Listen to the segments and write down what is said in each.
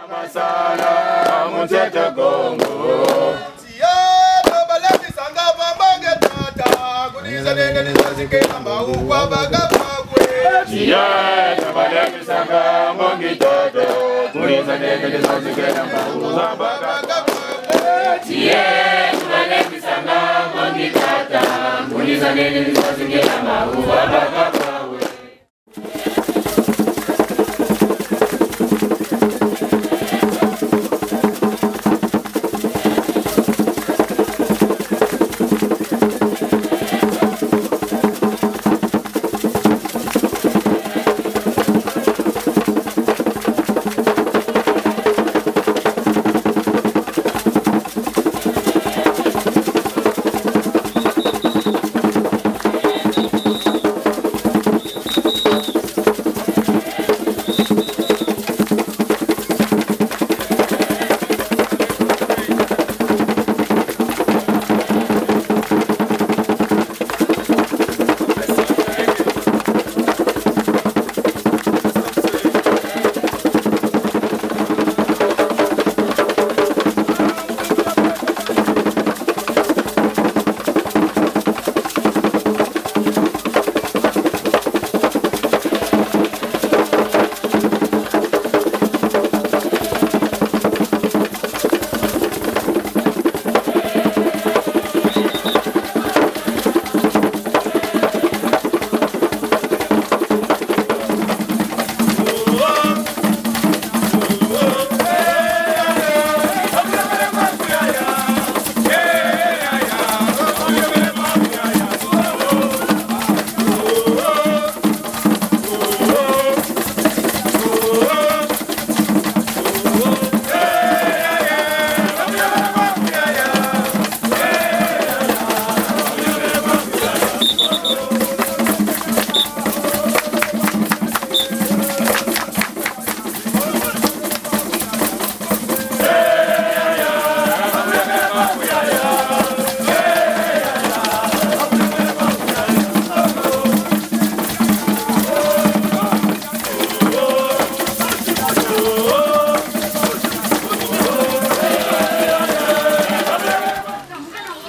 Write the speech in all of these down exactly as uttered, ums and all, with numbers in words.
Masala, mu nsi a Kongo. Tiye, tubale misanga ba mbongi tata, kuliza nene ni sasike na mauwa baka pakwe. Tiye, tubale misanga mbongi tata, kuliza nene ni sasike na mauwa baka pakwe. Tiye, tubale misanga mbongi tata, kuliza nene ni sasike na mauwa baka pakwe.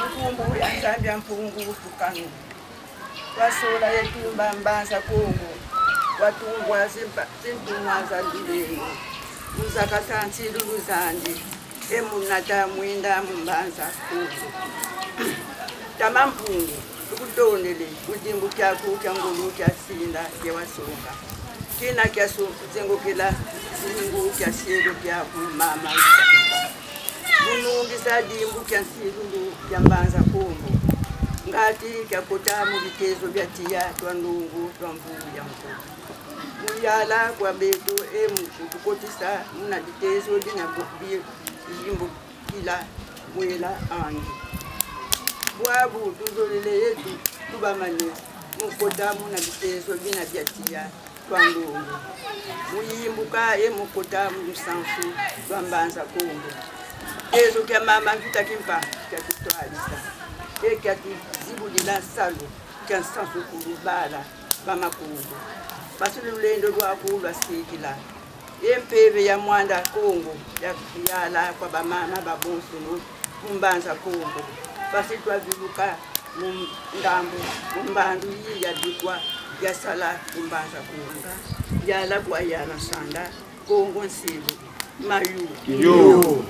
Nkumbu ya Nzambi a Mpungu Tukanu. Twasola yetu mba Mbanza Kongo. Watungwa zimba, zintumwa za Ndulengo. Muzakasa nsilulu zandi. E munata mwinda mu Mbanza Kongo. Tama Mpungu, tukutondele, kudimbu kyaku kya ngolo kya sinda, kya wasonga. Kina kya su-, zengokela, zingu kya syelo kyaku mama. Bunungi sa dimbu kya nsilulu kya Mbanza Kongo. Ngati kyakota mu bitezo bya tiya twa ndongo twa mvu ya nko. Muyala kwa beto e mu kutukotisa muna bitezo bina bo-, bi-, biyimbukila mwela angi. Bwabu tuzolele yetu tubamane mukota muna bitezo bina bya tiya twa ndongo. Muyimbuka e mukota mu lusansu lwa Mbanza Kongo. Tezo kya mama Mvita Kimpa kyatutwalisa. E kyatuzibulila nsalu kya nsansu kulu bala ba Makongo. Basi lulendo lwaku lwasikila. E mpeve ya Mwanda Kongo ya-, yala kwa bamama babonsono mu Mbanza Kongo. Basi twaviluka mu ndambu, mu mbandu yi yabikwa, yasala ku Mbanza Kongo. Yala kwa yana sanda, Kongo nsilu, mayu. Yo.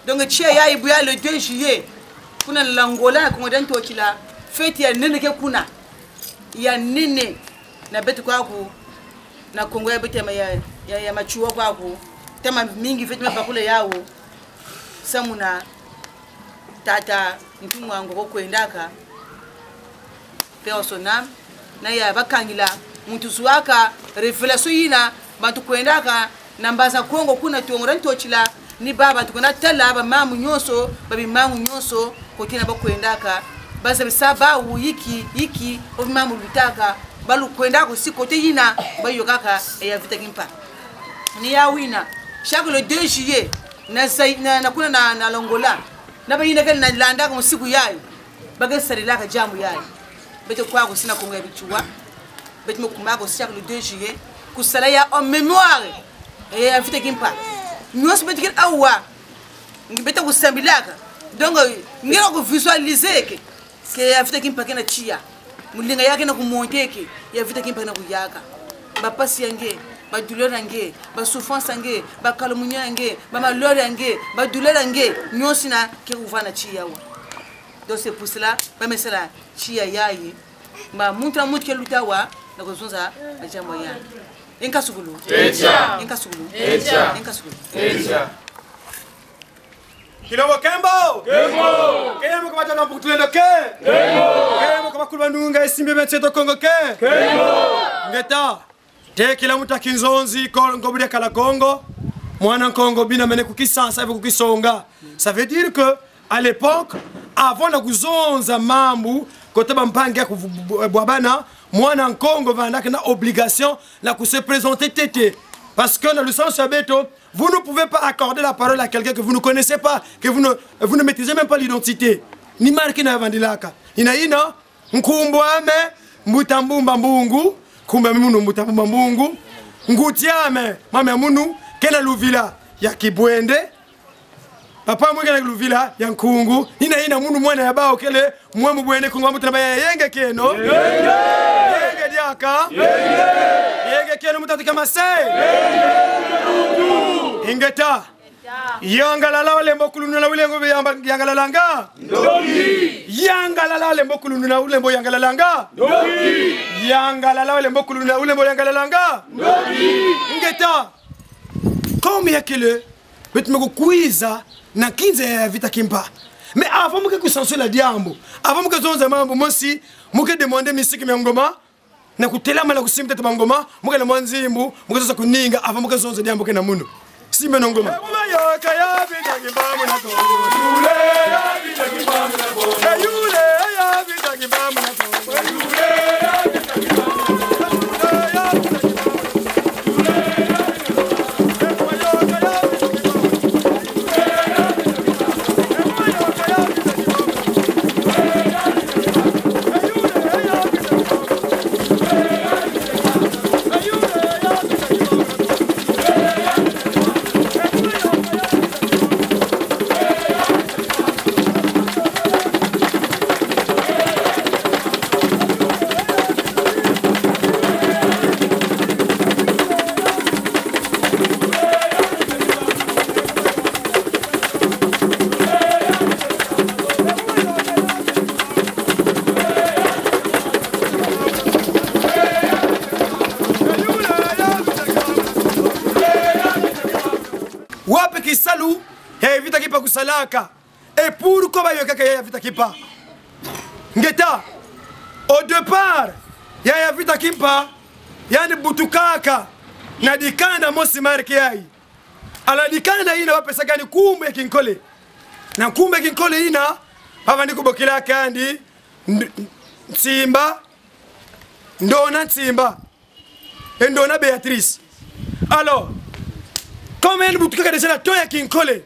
Donc, tiya ya ibu ya le deux juillet, kuna na Langola, Kongo dia Ntotila, fête ya nene ke kuna. Ya nene, na beto kwaku, na Kongo ya beto ya, ya, ya, ya Matsoua kwaku, tama mingi fête mabakula yawu. Samuna, tata, ntumwa ngoko kwendaka, paix à son âme, na ya bakangila, muntu zuwaka, révélation yina, bantu kwendaka, na Mbanza Kongo kuna Tongo dia Ntotila, ni baba tukuna tala, bamamu nyonso, babimangu nyonso, kotina bakwendaka, bazabi sa bawu yiki, yiki, obimamu lutaka, balu kwendaka si kote yina, bayokaka, e ya Mvita Kimpa. Ni ya wina, chaque le deux juillet, na Zaï-, na, na kuna na, na Langola. Na bayina kena landaka musiku yayi. Baga sarilaka jambu yayi. Beto kwaku sina Kongo ya Bitsua. Beto mukuma ko chaque le deux juillet. Kusala ya en mémoire ya Vita Kimpa. Nyosi beto kena awa. Ngi beto kusambilaka. Donc, ngi ko visualiser ke, ke ya Vita Kimpa kena tiya. Mulinga ya kena kumonter ke, ya Vita Kimpa kena kuyaka. Ba mpasi ya nge, ba douleur ya nge, ba souffrance ya nge, ba calomnie ya nge, ba malheur ya nge, ba douleur ya nge, nyosi na ke kuvana tiya awa. Donc c'est pour cela, ba mesala tiya yayi. Ba muntu na muntu ke luta awa, na kuzonza majambo ya. Inka sukulu. Echa. Inka sukulu. Echa. Inka sukulu. Echa. Kilongo kembo. Kembo. Kembo kwa tata mpukutu lendo ke. Kembo. Kembo kwa kulwa nunga isimbi benseto Kongo ke. Kembo. Ngeta. Tekila muta kinzonzi, Kongo buri kala Kongo. Mwana Kongo bina mene kukisansa ve kukisonga. Ça veut dire que, à l'époque, avant na kuzonza mambu, kote ba mpangi ya kubu-, bu-, bwabana, mwana Kongo vandaka na obligation na ku se présenter ntete. Parce que na lusansu ya beto, vous ne pouvez pas accorder la parole à quelqu'un que vous ne connaissez pas, que vous ne, vous ne maîtrisez même pas l'identité. Ni marke na vandilaka. Ina ina, nkumbu ame, Mbuta Mbumba Mbungu, nkumbu ame munu Mbuta Mbumba Mbungu, nguti ame, mame munu, kena luvila ya Kibwende, papa mwe kena luvila ya Nkungu, ina ina munu mwana ya bao kele, mwe mu Bwende Nkungu, mbuta na ba ya yenge keno. Yenge. Yenge diaka. Yenge. Yenge keno muta tika mase. Yenge. Ingeta. Yangalala walembo kulununa ulembo yamba-, yangalalanga. Ndoki. Yangalala walembo kulununa ulembo yangalalanga. Ndoki. Yangalala walembo kulununa ulembo yangalalanga. Ndoki. Ingeta. Comme ya kele, beto me kukwiza na kinza ya Vita Kimpa. Mais avant mu ke kusansula diambu, avant mu ke zonza mambu mosi, mu ke demander misiki mia ngoma, na kutelama na kusimba ntete mangoma, mu ke na mwa nzimbu, mu ke zonza kuninga, avant mu ke zonza diambu kena munu. Simba ngoma. Wapi kisalu ya Vita Kimpa kusalaka? Et pourquoi bayokaka ya Vita Kimpa? Ngeta, au départ, ya Vita Kimpa, yandi butukaka na dikanda mosi marke yayi. Alors dikanda ina bapesaka yandi nkumbu ya kinkole. Na nkumbu ya kinkole ina, bavani kubokilaka yandi Nd-, Nsimba, Ndona Nsimba. E Ndona Béatrice. Alors, comme yandi butukaka déjà na ton ya kinkole,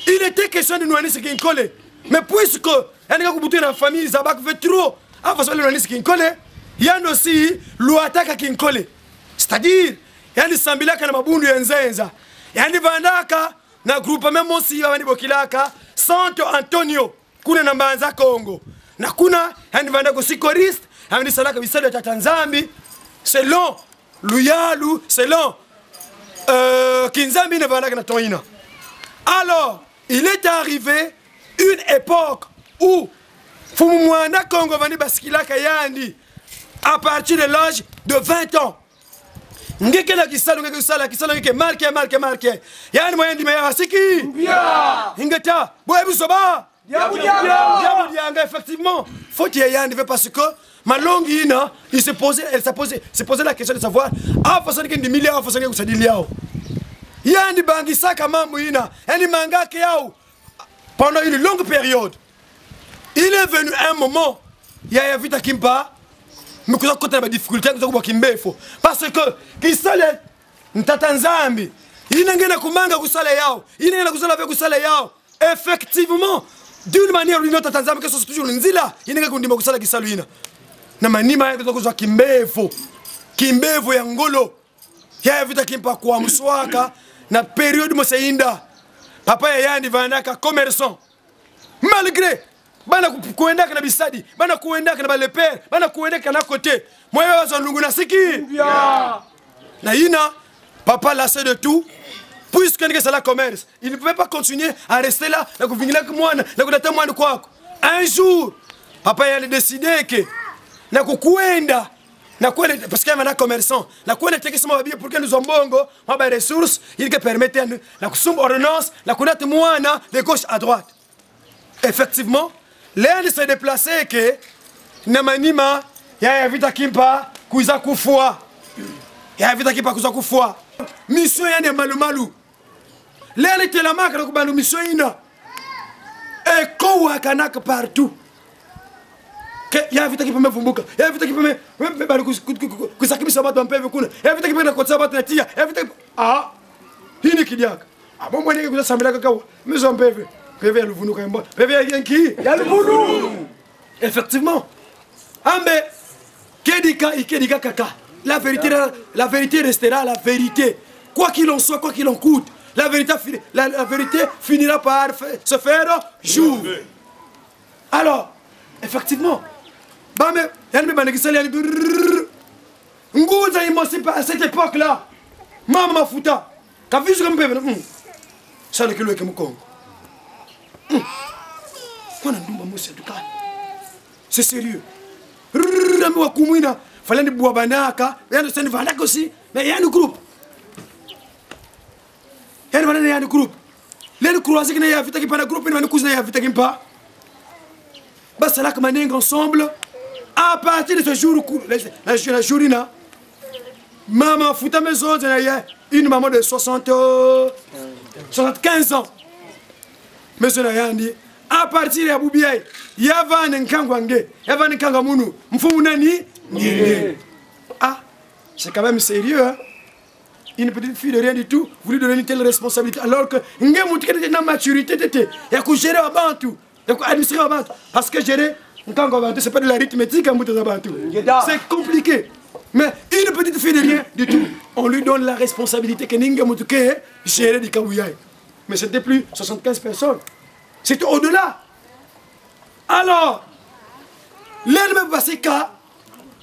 il était question de nwanisa kinkole. Mais puisque yandi ka kubutuka na famille zabaka ve trop, a façon ya nwanisa kinkole, yandi aussi lwataka kinkole. C'est-à-dire, yandi sambilaka na mabundu ya nzenza. Yandi vandaka na groupement mosi bavani bokilaka Santo Antonio. Kuna na Mbanza Kongo. Na kuna, yandi vandaka aussi choriste, yandi salaka bisalu ya Tata Nzambi, selon luyalu, selon, euh, kinzambi ina vandaka na ton ina. Alors, il est arrivé une époque où mfumu mwana Kongo bavani basikilaka yandi à partir de l'âge de vingt ans. Nge kena kisalu nge ke usala, kisalu nge ke marke, marke, marke. Yandi mwa yandi me ya wasiki. Mbia. Ingeta, bo ebu soba. Diabu dianga. Diabu dianga, effectivement. Faute ya yandi ve parce que malongi ina, il se posait, elle se posait, se posait la question de savoir, a façon ke ndimili yaw, a façon ke kusadili yaw. Yandi bangisaka mambu ina, yandi mangaka yaw pendant une longue période. Il est venu un moment, ya, ya Vita Kimpa, me kuza kota na ba difficulté, kuza kubwa kimbefo. Parce que, kisalu ya Tata Nzambi, ina nge na kumanga kusala yaw, ina nge na kuzala ve kusala yaw. Effectivement, d'une manière ou d'une autre, Tata Nzambi ke sosa toujours nzila, ina nge kundima kusala kisalu ina. Na manima ya kuza kuzwa kimbefo. Kimbefo ya ngolo. Ya Vita Kimpa kwamswaka na période mose inda. Papa ya yandi vandaka commerçant. Malgré bana ku-, kwendaka na bisadi, bana kwendaka na ba repères, bana kwendaka na côté. Mwe ba zo nungu na siki. Na ina, papa lassé de tout, puisque nge sala commerce, il ne pouvait pas continuer à rester là, na kuvingila ki mwana, na kudata mwana kwako. Un jour, papa ya décidé que na kukwenda, na kwenda, parce que mwana commerçant, na kwenda teka sima ba biye pour que nous avons bongo, mwa ba ressources, il que permettre à nous, na kusumba ordonnance, na kunata mwana de gauche à droite. Effectivement, l'heure de se déplacer que na manima ya, ya Vita Kimpa kwiza kufwa. Ya Vita Kimpa kwiza kufwa. Mission ya ni malu malu. L'heure de la marque na kubana mission ina. E ko wa kana ka partout. Que ya Vita Kimpa me vumbuka. Ya Vita Kimpa me, me, me bana kus-, kus-, kus-, kus-, kwiza kimisa ba to mpeve kuna. Ya Vita Kimpa na kotsa ba to na tiya. Ya Vita Kimpa. Ah. Hini kidiaka. Ah bon, mwana nge kwiza sambila kaka wa. Mizo mpeve. Mpeve ya luvunu ka mbo. Mpeve ya yenki. Ya luvunu. Effectivement. Ambe, kedika, i kedika kaka. La vérité, la, la vérité restera la vérité. Quoi qu'il en soit, quoi qu'il en coûte, la vérité fi-, la, la vérité finira par fa-, se faire jour. Alors, effectivement, ba me, ya ni me bana kisali ya ni brrr. Ngunza imosi pa à cette époque-là. Mama Mafuta. Ka vizu ka mpeve na, hmm. Sala kilo ke Mukongo. Hmm. Kwana ndumba mosi en tout cas. C'est sérieux. Rrrr, ami wa kumwina. Fala ni bwa banaka. Ya ni sani vanaka aussi. Mais ya ni groupe. Ya ni vanaka ya ni groupe. L'heure de croiser que na ya Vita Kimpa na groupe, ni vanaka aussi na ya Vita Kimpa. Ba salaka manenge ensemble. À partir de ce jour, ku-, la, la, la jour ina, Mama Mafuta me zonza na ya, une maman de soixante, soixante-quinze ans. Me zonza na yandi. À partir ya bubi ya, ya vana nkangwa nge, ya vana nkangwa munu, mfumu nani? Nge. Ah, c'est quand même sérieux, hein? Une petite fille de rien du tout, vous lui donnez une telle responsabilité, alors que nge muntu ke na maturité tete ya ku gérer abantu, ya ku administrer abantu. Parce que gérer nkangwa wa abantu, c'est pas de l'arithmétique, hein, mbuta za bantu. Ngeda. C'est compliqué. Mais une petite fille de rien du tout, on lui donne la responsabilité que ni nge muntu ke gérer di kawu ya. Mais c'était plus soixante-quinze personnes. C'était au-delà. Alors, l'heure me basika,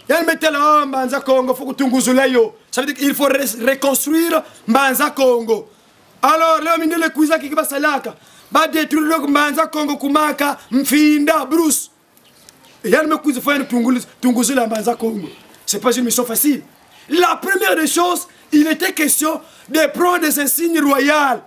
ya ni me tela, oh, Mbanza Kongo, faut kutunguzula yo. Ça veut dire qu'il faut ré-, reconstruire Mbanza Kongo. Alors, l'heure mindele kwiza ki ba salaka, ba détruire Mbanza Kongo kumaka mfinda, brousse. Ya ni me kwiza faut ya ni tungul-, tunguzula Mbanza Kongo. C'est pas une mission facile. La première des choses, il était question de prendre des insignes royales.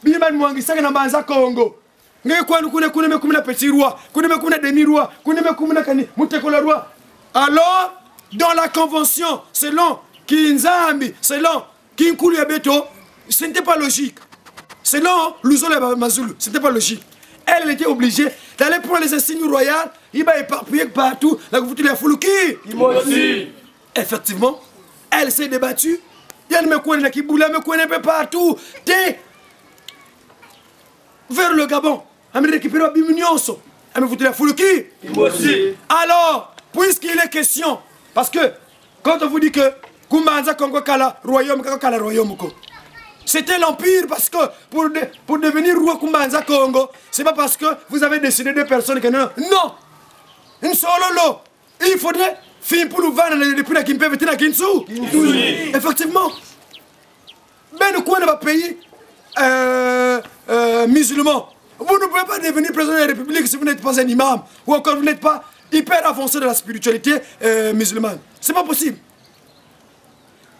Bi man mwangisaka na Mbanza Kongo. Nge kwani kuna, kuna me kumina petit roi, kuna me kumina demi roi, kuna me kumina kani, mutekola roi. Alors, dans la convention, selon Kinzambi, selon Kinkulu ya beto, ce n'était pas logique. Selon Luzolo ya Mazulu, ce n'était pas logique. Elle, elle était obligée d'aller prendre les insignes royaux, i ba éparpillés partout, na kuvutula ya fulu ki. Imosi. Effectivement, elle s'est débattue. Ya ni me kwenda na Kibula, me kwenda un peu partout. Te, vers le Gabon. Ami récupérer ba bima nyonso. Ami vutula ya fulu ki. Imosi. Alors, puisqu'il est question, parce que quand on vous dit que ku Mbanza Kongo kala royaume, ka kala royaume ko. C'était l'empire parce que pour de-, pour devenir roi ku Mbanza Kongo, c'est pas parce que vous avez décidé deux personnes que non. Non. Une seule lo. Il faudrait fin pulu vana na depuis na kimpeve tii na kinsu. Kinsuni. Effectivement. Ben, nous, quoi, dans un pays, euh, euh, musulman, vous ne pouvez pas devenir président de la République si vous n'êtes pas un imam, ou encore vous n'êtes pas hyper avancé dans la spiritualité, euh, musulmane. C'est pas possible.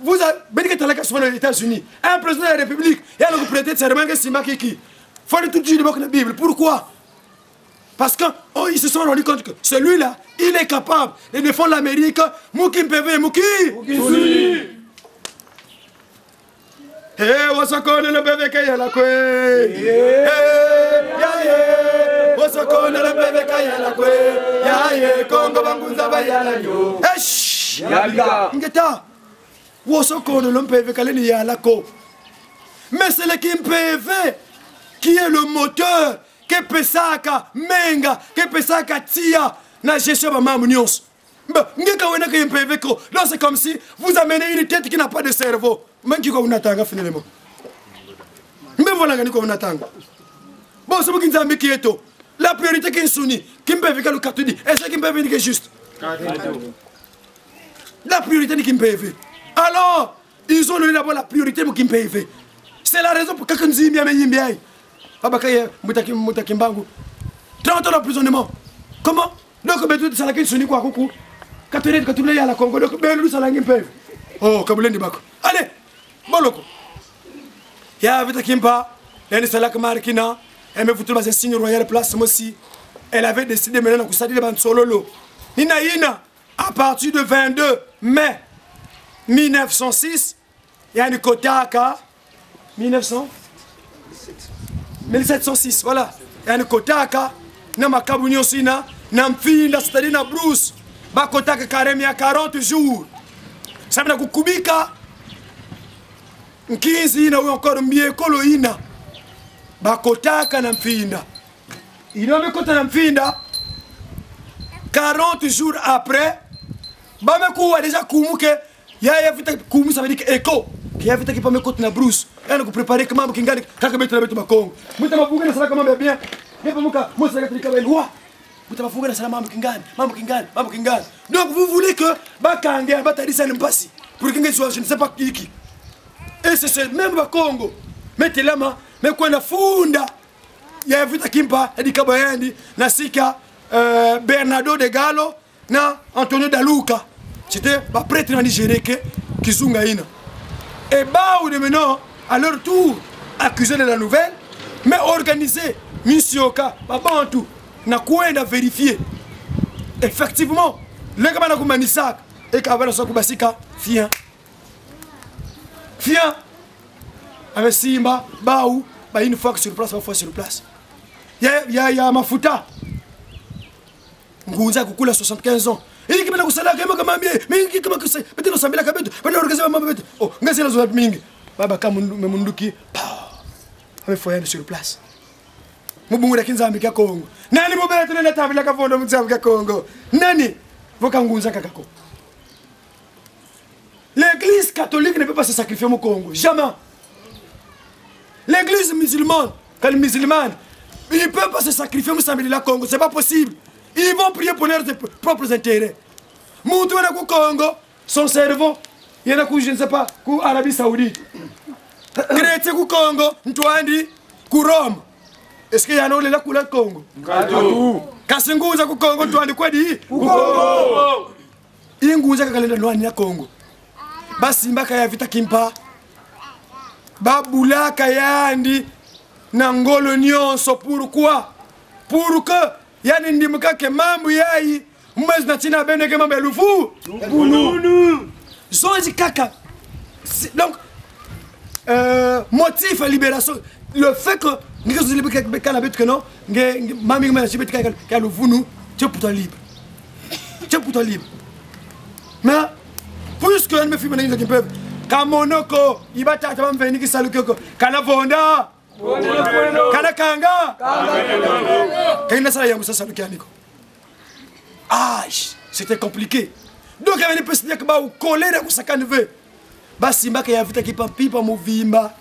Vous avez, ben, que t'as la question aux États-Unis. Un président de la République, il y a le prêter serment que c'est ma kiki. Faut le tout dire de la Bible. Pourquoi? Parce que, oh, ils se sont rendus compte que celui-là, il est capable de défendre l'Amérique. Mu ki mpeve, mu ki. Mu ki nsuni. Hey, Wosokondolo mpeve kayala kwe. Hey, ya ye. Wosokondolo mpeve kayala kwe. Ya ye, Kongo bangunza bayala nyo. Eish. Yabika. Ingeta. Wosokondolo mpeve kaleni yala ko. Mais c'est le kimpeve qui est le moteur, ke pesaka menga, ke pesaka tiya na gestion ya ba mambu nyonso. Mba, nge ka wena ka ye mpeve ko. Donc c'est comme si vous amenez une tête qui n'a pas de cerveau. Mani ki ko unatanga finalement. Mbe mvola ngani ko unatanga. Bon, c'est pour que Nzambi kieto. La priorité kinsuni. Kimpeve ka lo katudi. Est-ce que kimpeve ni ki juste? La priorité ni kimpeve. Alors, ils ont donné d'abord la priorité mo kimpeve. C'est la raison pour laquelle Nzimbi amenyimbi ayi. Baba kaye, mutaki, mutaki mbangu. Trente ans d'emprisonnement. Comment? Donc, beto tusalaka kinsuni kwa kuku. Katudi, katudi ya la Congo. Donc, beno tusalaka kimpeve. Oh, kabulendi bako. Allez, boloko. Ya Vita Kimpa, yandi salaka markina, ya me vutu ba insigne royal place mosi. Elle avait décidé maintenant kusadila ba nsololo. Nina ina, à partir de vingt-deux mai mille neuf cent six, yandi kotaka, mille neuf cents? Mille sept cent six, voilà. Yandi kotaka, na makabu nyonso ina, na mfinda, c'est-à-dire na brousse. Ba kotaka carême ya quarante jours. Samina kukubika, nkinzi ina ou encore mbiekolo ina. Ba kotaka na mfinda. Ina me kota na mfinda. Quarante jours après, ba me kuwa déjà kumu ke, ya, ya Vita Kumu, ça veut dire que écho. Que ya Vita Kimpa me kota na brousse. Yandi kupréparer ke mambu kingandi, kaka beto na beto Bakongo. Mbuta Mavunge nasalaka mambu ya bien. Nge pamuka, mo salaka trika ben, wa. Mbuta Mavunge nasala mambu kingandi, mambu kingandi, mambu kingandi. Donc vous voulez que bakanga, batadisa mpasi. Pour que nge soit, je ne sais pas qui, qui. Et c'est ce même Bakongo. Metelama, me kwenda funda. Ya Vita Kimpa, yandi kaba yandi, na sika, euh, Bernardo de Gallo, na Antonio da Luca. C'était ba prêtre na Nigeria ke kizunga ina. Et bawu de maintenant, à leur tour, accusés de la nouvelle, mais organisé, misioka, ba bantu, na kwenda vérifier. Effectivement, le kama na kumanisaka, e kabana sa kubasika, fian. Fian. Ame simba, bawu, ba une fois que sur place, ba fois sur place. Ya, ya, ya mafuta. Ngunza kukula soixante-quinze ans. Iki bana kusalaka, kama kama mie, mi iki kama kusa, beto no sambilaka beto, beto organiser mambu beto. Oh, ngazila zo mingi. Baba ka mundu, me munduki. Pow. Ame foyer sur place. Mu bungu da ki Nzambi ka Kongo. Nani mu beto na tabila ka fondo mu Nzambi ka Kongo? Nani? Voka ngunza kaka ko. L'Église catholique ne peut pas se sacrifier au Congo. Jamais. L'Église musulmane, quand musulmane, il ne peut pas se sacrifier au Congo. C'est pas possible. Ils vont prier pour leurs propres intérêts. Muntu wena ku Congo, son cerveau, yena ku, je ne sais pas, ku Arabie Saoudite. Chrétien ku Congo, ntwandi ku Rome. Est-ce que yena olela kula Congo? Nkatu. Kasi ngunza ku Congo, ntwandi kwedi? Ku Congo. Ingunza kaka lenda nwanina Congo. Basimbaka ya Vita Kimpa. Babulaka yandi na ngolo nyonso. Pourquoi? Pour que yandi ndimbuka ke mambu yayi, mwezi na tina beno ke mambu ya luvu. Luvunu. Zonzi kaka. C'est, donc, euh, motif ya libération. Le fait que nge zonzi libérer kala beto ke non, nge, nge, mami nge mwana si beto kala, kala luvunu, tu es pourtant libre. Tu es pourtant libre. Mais, puisque yandi me filme na inzo ki mpeve, ka mono ko, iba tata ba mveni ki salu ko, ka na vonda. Ka na kanga. Ka na sala yangu sa salu kiani ko. Ah, c'était compliqué. Donc, il y avait une personne qui m'a collé dans sa canne. Basimbaka ya Vita Kimpa, mpimpa muvimba.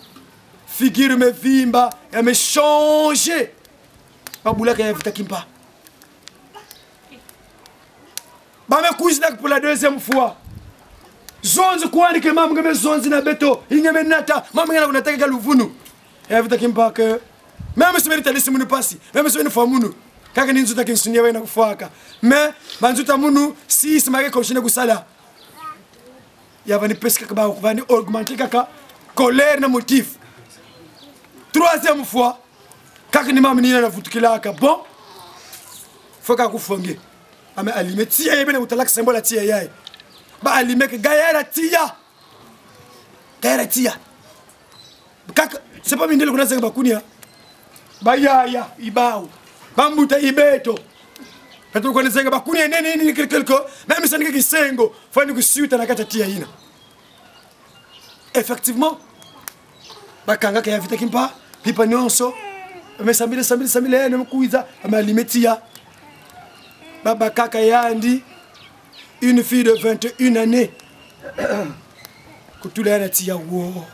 Figure mevimba, ya me changer. Babulaka ya Vita Kimpa. Ba me kwizinaka pour la deuxième fois. Zonzi kwandi ke mambu nge me zonzi na beto, inge me nata, mambu nge na kunataka ka luvunu. Ya Vita Kimpa ke, même si me ni tali si munu pasi, même si me ni fwa munu. Kaka ni nzuta kinsuni ya wena kufwaka. Mais, ba nzuta munu, si, si make koshine kusala. Ya vani pesi kaka ba, vani augmenter kaka colère na motif. Troisième fois, kaka ni mama ni na vutukilaka. Bon, faut ka kufwa nge. Ba me allumer tiya, ya bena utalaka symbole tiya ya. Ba allumer ke gayara tiya. Gayara tiya. Kaka, c'est pas mindele kuna zenga ba kuni ya. Ba yaya, ibawu. Ba mbuta ibeto. Beto kuna zenga ba kuni ya nene ni quelque, même si ni kisengo, fwani kusuta na kata tiya ina. Effectivement. Bakangaka ya Vita Kimpa, mpimpa nyonso. Me sambile, sambile, sambile, ya ne mukwiza, ba me allumer tiya. Ba, babakaka yandi, une fille de vingt et une années. Kutula yana tiya wo.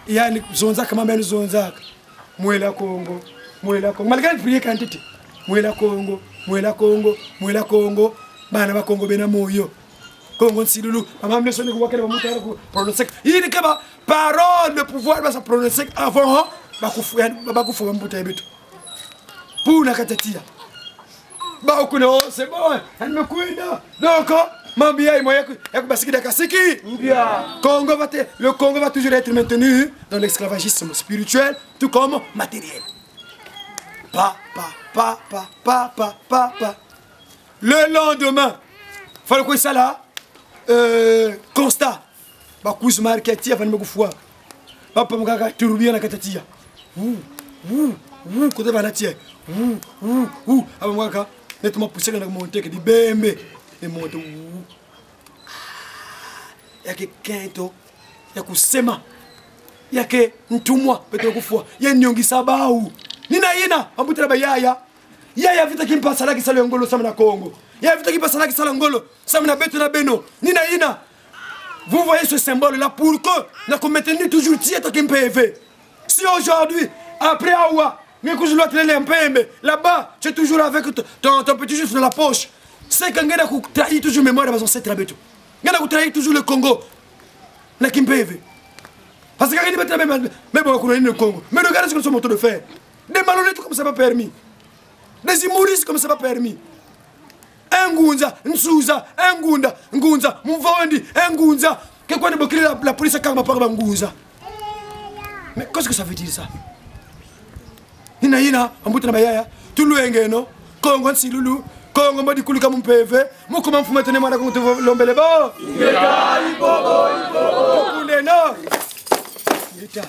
Yandi zonzaka, mama yandi zonzaka. Mwela Kongo, Mwela Kongo. Malgré prière kantete. Mwela Kongo, Mwela Kongo, Mwela Kongo. Bana ba Kongo bena moyo. Kongo nsilulu. Mama mne soni kuwakela ba mutara ku prononcer. Yini kaba parole de pouvoir ba sa prononcer avant, hein? Ba kufu, ba kufu ba mbuta beto. Puna kata tiya. Ba ukuna, oh, c'est bon, hein, nimekwenda. Donc, mambo ya imo ya ku-, ya kubasiki da kasiki. Mbia. Kongo va te-, le Congo va toujours être maintenu dans l'esclavagisme spirituel, tout comme matériel. Pa, pa, pa. Le lendemain, fallait que ça là, euh, constat. Ba kwiza marquer tiya, fani me kufwa. Ba pam kaka tourbillon na kata tiya. Wu, wu, wu, kote bana tiya. Wu, wu, wu. Aba mwaka, nettement poussé na monter ke di bembe. E monter, wu. Ah, ya ke kento, ya kusema, ya ke ntumwa, beto kufwa, ya nyongi sabawu. Ni nayina, ba mbuta na bayaya. Yaya Vita Kimpa salaki sala ngolo samina Kongo. Yaya Vita Kimpa salaki sala ngolo samina beto na beno. Ni nayina. Vous voyez ce symbole-là, pourquoi on a maintenu toujours tiya ta ki mpeve? Si aujourd'hui, après awa, nge kuzulu atele le mpembe, là-bas, tu es toujours avec t-, ton, ton petit juif dans la poche. C'est que ngena kutrahir toujours mémoire de nos ancêtres beto. Ngena kutrahir toujours le Congo. Na ki mpeve. Parce que ni beto na me, me, me bon, kuna ni le Congo. Mais regardez ce que nous sommes en train de faire. Des malhonnêtes comme c'est pas permis. Des humoristes comme c'est pas permis. E Ngunza, Nsuza, e Ngunda, Ngunza, Mvondi, e Ngunza. Ke kwani bokili la, la police kanga paka ba Ngunza. Mais qu'est-ce que ça veut dire ça? Ni nayina, ba mbuta na bayaya, tulwengeno, Kongo nsilulu, Kongo modi kulika mu mpeve, mukuma mfume tone mwana Kongo tuvo lombele bo. Ingeta, ibobo, ibobo. Kundeno. Ingeta.